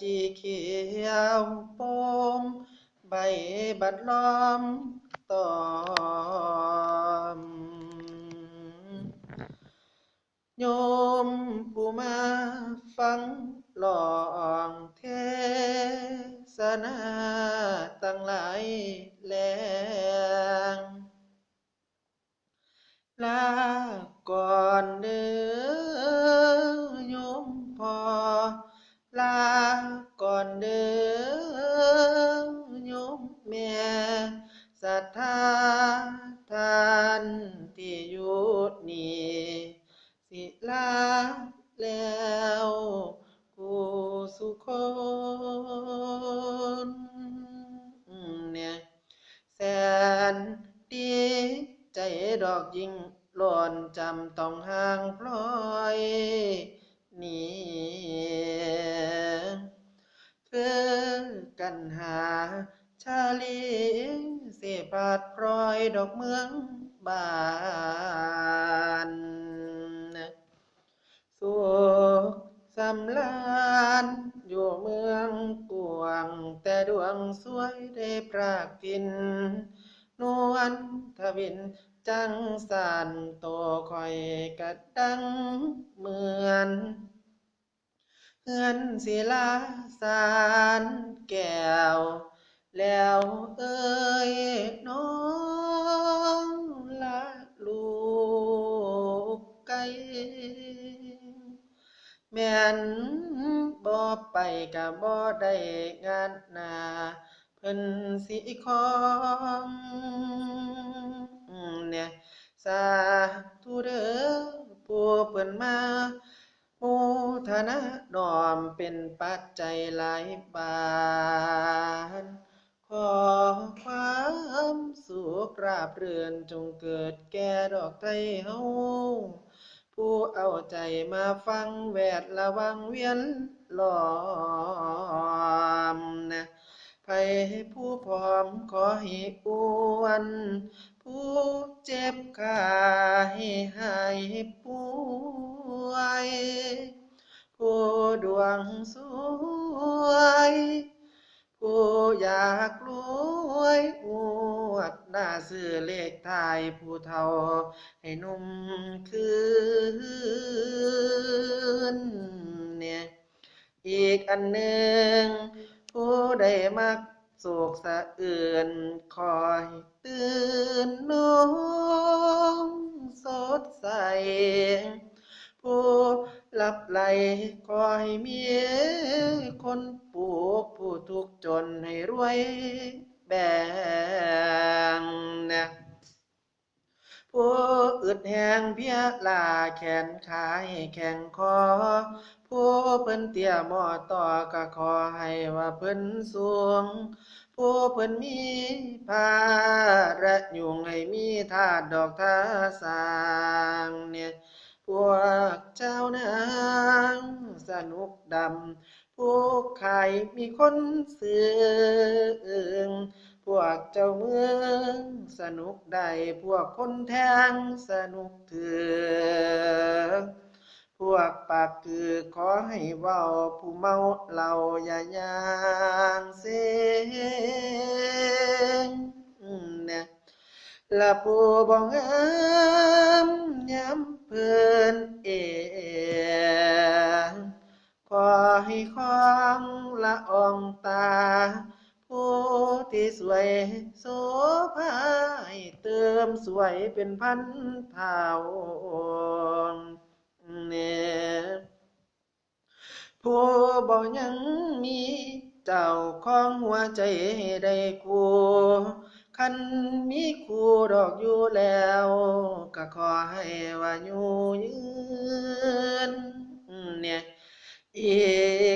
ສີຂຽວໂປ່ງ ໃບບັດລ້ອມຕອມ. ໂຍມຜູ້ມາຟັງຮ້ອງເທສະນາຕັ້ງຫຼາຍແລງ ລາກ່ອນເດີໂຍມພໍ່ ລາກ່ອນເດີໂຍມແມ່ ສັດທາທ່ານທີ່ຢູ່ນີ້ ສິລາແລ້ວຄູ່ສູ່ຄົນ. ແສນດີໃຈດອກຍິ່ງລ້ອນຈຳຕ້ອງຫ່າງພລອຍໜີ ຄືກັນຫາຊາລີ ເສພາດພລອຍດອກເມືອງບ້ານ ສຸກສຳລານຢູ່ເມືອງກວ້າງ ແຕ່ດວງສວຍໄດ້ພຣາກຖິ່ນ ນວນທະວິນຈັ່ງສານໂຕຂ້ອຍກະດັ່ງເໝືອນ ເຮືອນສິລາສານແກ້ວແລ້ວເອີຍນ້ອງລະລູກໄກ່ ແມ່ນບໍ່ໄປກະບໍ່ໄດ້ງານໜ້າເພິ່ນສິຄອງແນ່ ສາທຸເດີຜູ້ເພິ່ນມາ ໂມທະນານ້ອມເປັນປັດໄຈຫຼາຍບາດ ຂໍຄວາມສຸກລາບລື່ນຈົ່ງເກີດແກ່ດອກໄທເຮົາ ຜູ້ເອົາໃຈມາຟັງແວດລະວັງວຽນລ້ອມ ໃຜຜູ້ພ້ອມຂໍໃຫ້ອ້ວນ ຜູ້ເຈັບຂາໃຫ້ຫາຍປ່ວຍ ຜູ້ດວງສວຍ ຜູ້ຢາກລວຍ ງວດໜ້າຊື້ເລກທ້າຍ ຜູ້ເຖົ້າໃຫ້ໜຸ່ມຄືນແນ່. ອີກອັນໜຶ່ງ ຜູ້ໃດມັກໂສກສະເອື້ອນ ຂໍໃຫ້ຕື່ນນອນສົດໃສ ຜູ້ຫຼັບໄຫຼຂໍໃຫ້ມີຄົນປຸກ ຜູ້ທຸກຈົນໃຫ້ລວຍແບ່ງ ຜູ້ອຶດແຮງເພຍລ້າແຂນຂາໃຫ້ແຂງຄໍ ຜູ້ເພິ່ນເຕ້ຍໝໍ້ຕໍ່ກະຂໍໃຫ້ວ່າເພິ່ນສູງ ຜູ້ເພິ່ນມີພາລະຫຍຸ້ງໃຫ້ມີທາດດອກທ່າສ້າງແນ່ ພວກເຈົ້ານາງສະໜຸກດຳ ຜູ້ຂາຍມີຄົນຊື້ອຶງ ພວກເຈົ້າເມືອງສະໜຸກໄດ້ ພວກຄົນແທງສະໜຸກຖືກ ພວກປາກຄືຂໍໃຫ້ເວົ້າ ຜູ້ເມົາເຫຼົ້າຢ່າຍ່າງເຊງແນ່ ລະຜູ້ບໍ່ງາມຍາມເພິ່ນເອງ ຂໍໃຫ້ຄອງລະອອງຕາ ຜູ້ທີ່ສວຍໂສພາໃຫ້ເຕີມສວຍເປັນພັນເທົ່າແນ່ ຜູ້ບໍ່ຍັງມີເຈົ້າຄອງຫົວໃຈໃຫ້ໄດ້ຄູ່ ຄັນມີຄູ່ດອກຢູ່ແລ້ວ ກະຂໍໃຫ້ວ່າຢູ່ຍືນແນ່ ອີ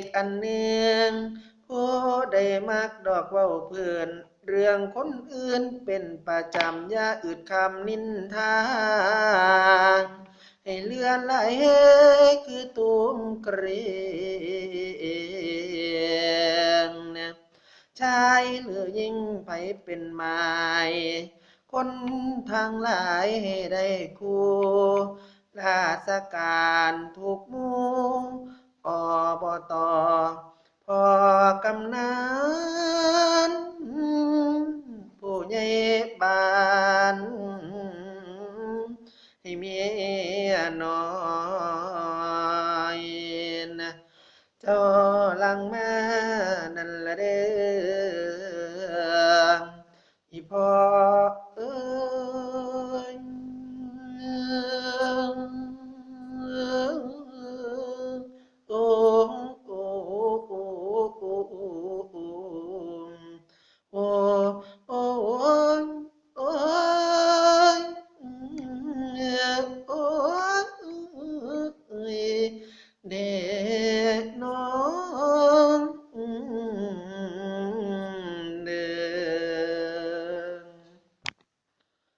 ກອັນໜຶ່ງ ຜູ້ໃດມັກດອກເວົ້າເພິ່ນ ເລື່ອງຄົນອື່ນເປັນປະຈຳ ຢ່າອຶດຄຳນິນທາ ໃຫ້ເຫຼືອໄຫຼຄືຕຸ່ມກຣຽງ ຊາຍຫຼືຍິງໃຜເປັນໝາຍ ຄົນທັງຫຼາຍໃຫ້ໄດ້ຄູ່ ລາຊະການທຸກໝູ່ ອບຕ. ພໍ່ກຳນັນ ຜູ້ໃຫຍ່ບ້ານ ໃຫ້ເມຍນ້ອຍ ເຈົ້າຫຼັ່ງມານັ້ນລະເດີ ອີ່ພໍ່